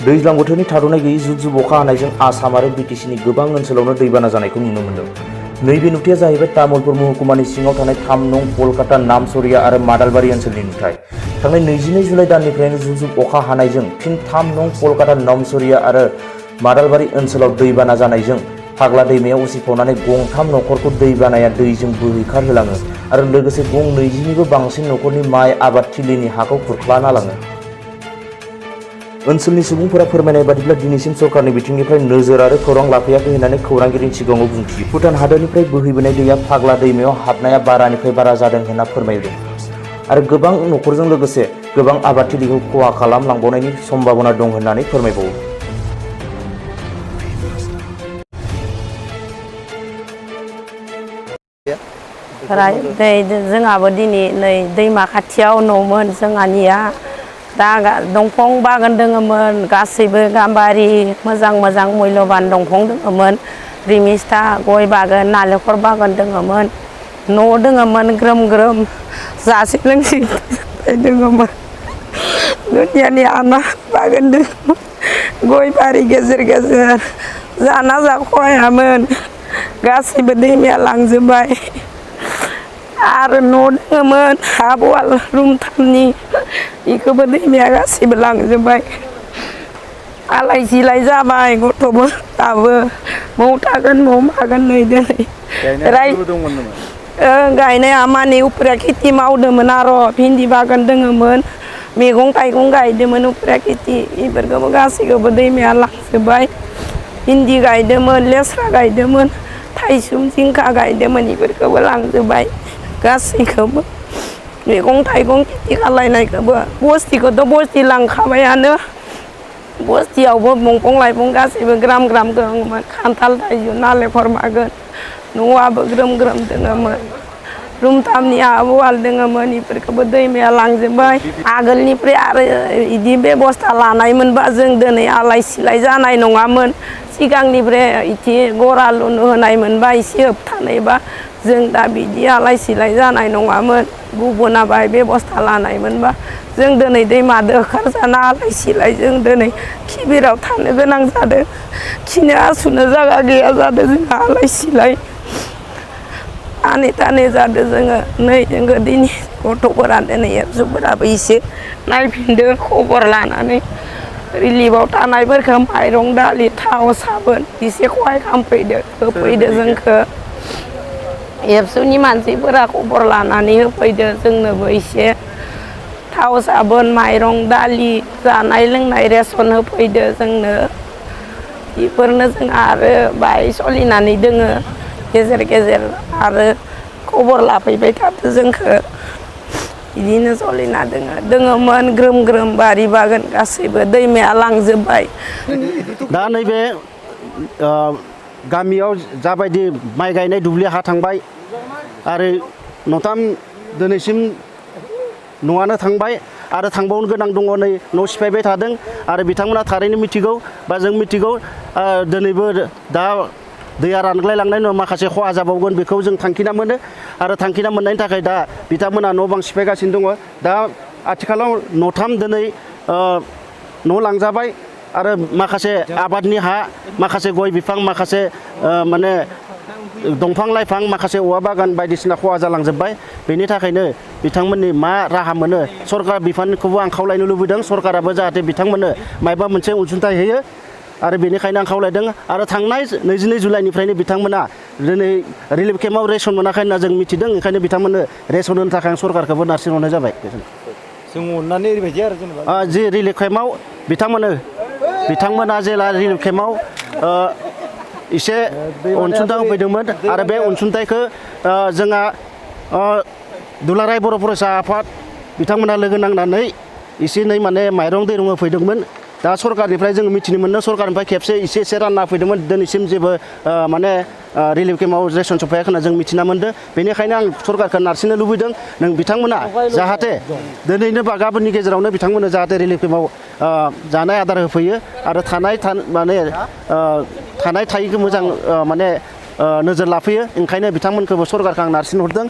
दैज्लां बोथोरनि थाद'नाय गैयै जुब जुब अखा हानायजों आसाम आरो बिटिसिनि गोबां ओनसोलावनो दैबाना जानायखौ नुनो मोन्दों। नैबे नुथाया जाहैबाय तामुलपुर महकुमानि सिङाव थानाय 3 नं कलकाता नामसरिया आरो मादालबारि ओनसोलनि नुथाय। थांनाय 22 जुलाइ दाननिफ्रायनो जुब जुब अखा हानायजों फिन 3 नं कलकाता नामसरिया आरो मादालबारि ओनसोलाव दैबाना जानायजों फाग्ला दैमायाव उसिफावनानै गंथाम नखरखौ दैबानाया दैजों बोहैखारहोलाङो आरो लोगोसे गं 20निबो बांसिन नखरनि माइ आबाद थिलिनि हाखौ खुरख्लाना लाङो। ओनसोलनि सुबुंफोरा फोरमायनाय बादिब्ला दिनैसिम सरकारनि बिथिंनिफ्राय नोजोर आरो खौरां लाफैयाखै होननानै खौरांगिरिनि सिगाङाव बुंथियो। भुटान हादोरनिफ्राय बोहैबोनाय दैया फाग्ला दैमायाव हाबनाया बारानिफ्राय बारा जादों होनना फोरमायदों आरो गोबां नखरजों लोगोसे गोबां आबादथिलिखौ खहा खालामलांबावनायनि सम्भाबना दं होननानै फोरमायबावो। जोंहाबो दिनै नै दैमा खाथियाव न'मोन जोंहानिया दा दंफां बागान दोङोमोन गासैबो गाम्बारि मोजां मोजां मुल्यबान दंफां दोङोमोन रिमिस्ता गय बागान नालेंखर बागान दोङोमोन न' दोङोमोन ग्रोम ग्रोम जासे लोंसे दोङोमोन दुनियानि आना बागान दोङोमोन गय बारि गेजेर गेजेर जाना जाख'हायामोन गासैबो दैमाया लांजोब्बाय आरो न' दोङोमोन हाफ वाल रुमथामनि बेखौबो दैमाया गासैबो लांजोब्बाय आलाय सिलाय जाबाय गथ'फोराबो मौ थागोन मौ मागोन नै दिनै गायनाया माने उफ्रा खेथि मावदोंमोन आरो भिन्दि बागान दोङोमोन मैगं थाइगं गायदोंमोन उफ्रा खेथि बेफोरखौबो गासैखौबो दैमाया लांजोब्बाय भिन्दि गायदोंमोन लेस्रा गायदोंमोन थाइसुम जिंखा गायदोंमोन बेफोरखौबो लांजोब्बाय गासैखौबो मैगं थाइगं खेथि खालायनायखौबो बस्तिखौथ' बस्ति लांखाबायानो बस्तियावबो दंफां लाइफां गासैबो ग्राम ग्राम दङमोन खान्थाल थाइजौ नालेंखर बागान न'आबो ग्रोम ग्रोम दोङोमोन रुमथामनि हाफ वाल दोङोमोन बेफोरखौबो दैमाया लांजोब्बाय आगोलनिफ्राय आरो बिदि बेबस्था लानायमोनबा जों दिनै आलाय सिलाय जानाय नङामोन सिगांनिफ्राय इदि गरा लुनो होनायमोनबा एसे होबथानायबा जों दा बिदि आलाय सिलाय जानाय नङामोन गुबुना बाय बेबस्था लानायमोनबा जों दिनै दैमादो होखारजाना आलाय सिलाय जों दिनै खिबिराव थानो गोनां जादों खिनो हासुनो जायगा गैया जादों जोंहा आलाय सिलाय आने थाने जादों जोङो नै जोङो दिनै गथ'फोरा दिनै एबसुफोराबो एसे नायफिनदों खबर लानानै रिलिफआव थानायफोरखौ माइरं दालि थाव साबोन एसे खहाय खालामफैदो होफैदो जोंखौ एबसुनि मानसिफोरा खबर लानानै होफैदो जोंनोबो एसे थाव साबोन माइरं दालि जानाय लोंनाय रेसन होफैदो जोंनो बेफोरनो जों आरो बाहाय सोलिनानै दोङो गेजेर गेजेर आरो खबर लाफैबाय थादो जोंखौ बिदिनो सोलिना दोङोमोन ग्रोम ग्रोम बारि बागान गासैबो दैमाया लांजोब्बाय दा नैबे गामियाव जाबायदि माइ गायनाय दुब्लि हा थांबाय आरो न'थाम दिनैसिम न'आनो थांबाय आरो थांबावनो गोनां दङ नै न' सिफायबाय थादों आरो बिथांमोना थारैनो मिथिगौ बा जों मिथिगौ दिनैबो दा दैया रानग्लायलांनायनि उनाव माखासे खहा जाबावगोन बेखौ जों थांखिना मोनो आरो थांखिना मोननायनि थाखाय दा बिथांमोना न' बां सिफायगासिनो दङ दा आथिखालाव न'थाम दिनै न' लांजाबाय आरो माखासे आबादनि हा माखासे गय बिफां माखासे माने दंफां लाइफां माखासे औवा बागान बायदिसिना खहा जालांजोब्बाय बेनि थाखायनो बिथांमोननि मा राहा मोनो सरकार बिफानखौबो आं खावलायनो लुबैदों सरकाराबो जाहाथे बिथांमोननो मायबा मोनसे अनसुंथाइ होयो आरो बेनिखायनो आं खावलायदों आरो थांनाय 22 जुलाइनिफ्रायनो बिथांमोना दिनै रिलिफ केम्पआव रेसन मोनाखै होनना जों मिथिदों ओंखायनो बिथांमोननो रेसन होनो थाखाय आं सरकारखौबो नारसिनहरनाय जाबाय जों अननानै ओरैबायदि आरो जेनेबा जि रिलिफ केम्पआव बिथांमोना जेला रिलिफ केम्पआव एसे अनसुंथाइ होफैदोंमोन आरो बे अनसुंथाइखौ जोंहा दुलाराय बर' फरायसा आफाद बिथांमोना लोगो नांनानै एसे एनै माने माइरं दैरं होफैदोंमोन दा सरकारनिफ्राय जों मिथिनो मोनो सरकारनिफ्राय खेबसे एसे रानना फैदोंमोन दिनैसिम जेबो माने रिलिफ केम्पआव रेसन सफैयाखै होनना जों मिथिना मोनदों बेनिखायनो आं सरकारखौ नारसिननो लुबैदों नों बिथांमोना जाहाथे दिनैनो बा गाबोननि गेजेरावनो बिथांमोननो जाहाथे रिलिफ केम्पआव जानाय आदार होफैयो आरो थानाय थायैखौ मोजां माने नोजोर लाफैयो ओंखायनो बिथांमोनखौबो सरकारखौ आं नारसिनहरदों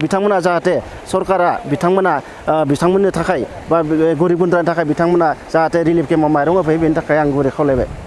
बिथांमोना जाहाथे सरकारा बिथांमोननो थाखाय बा गरिब गुन्द्रानि थाखाय बिथांमोना जाहाथे रिलिफ केम्पआव माइरं होफैयो बेनि थाखाय आं गुरै खावलायबाय